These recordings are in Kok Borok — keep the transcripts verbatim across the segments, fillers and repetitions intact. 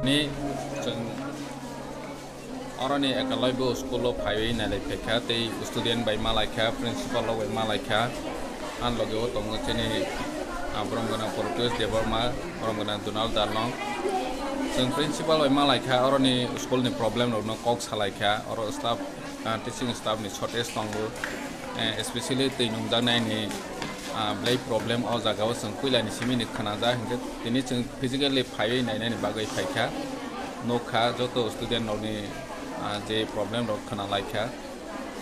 Chwng oroni ekalaibo school-o phaiwi nailai phaikha, tei student bai malaikha, principal rok bai malaikha. Ang loge o tongo chini, ah, borom gwnang Protyush Debbarma, borom gwnang Donald Darlong. Chwng principal bai malaikha, oroni school-ni problem rokno kok salaikha, oro staff, ah, teaching staff-ni shortage tongo, eh, especially twi nungjaknaini, ah, belai problem o jagao chwng puilani simini khwnajak, hinkhe tini chwng physically phaiwi nainani bagwi phaikha, nukha joto student rokni, ah, je problem rok khwnalaikha,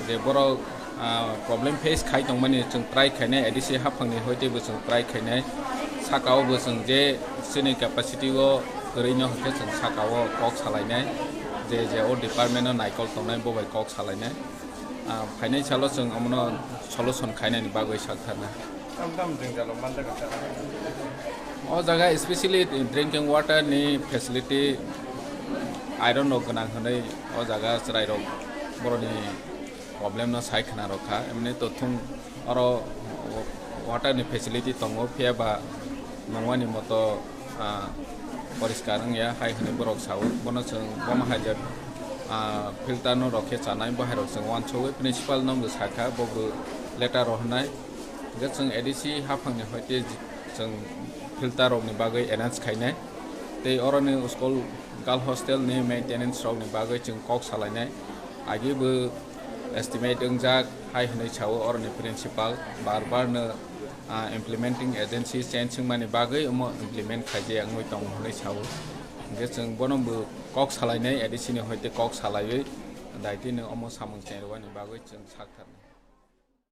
je borok, ah, problem face khai tongmani chwng try khainai, A D C haphangni hoitebo chwng try khainai, sakao bo chwng je chini capacity o kwrwino hinkhe chwng sakao kok salainai, je je o department o naikol tongnai bo bai kok salainai, ah, phainai salo chwng omono solution khainani bagwi saktharnai. Tam tam jwngjalo manjak kha. O jaga especially drinking water ni facility iron rok gwnang hwnwi o jaga chwrai rok boroni problem no sai khna rok kha. Emni to thung oro water ni facility tongo, phiya ba nungmani moto, ah, poriskar wngya hai hwnwi borok sao. Bono chwng bomo hai je, ah, filter no rok khe chanai, bo hai rok chwng uansugwi principal no bo sakha, bo bo letter rohornai. Hwnkhe chwng A D C haphangni hoite chwng filter rokni bagwi arrange khainai. Tei oroni school girl hostel ni maintenance rokni bagwi chwng kok salainai. Agi bo estimate wngjak hai hwnwi sao oroni principal, bar bar no, ah, implementing agency change wngmani bagwi omo implement khaijak wngwi tongo hwnwi sao. Hwnkhe chwng bono bo kok salainai, A D C ni hoite kok salaiwi daitino omo samung cherwani bagwi chwng saktharnai.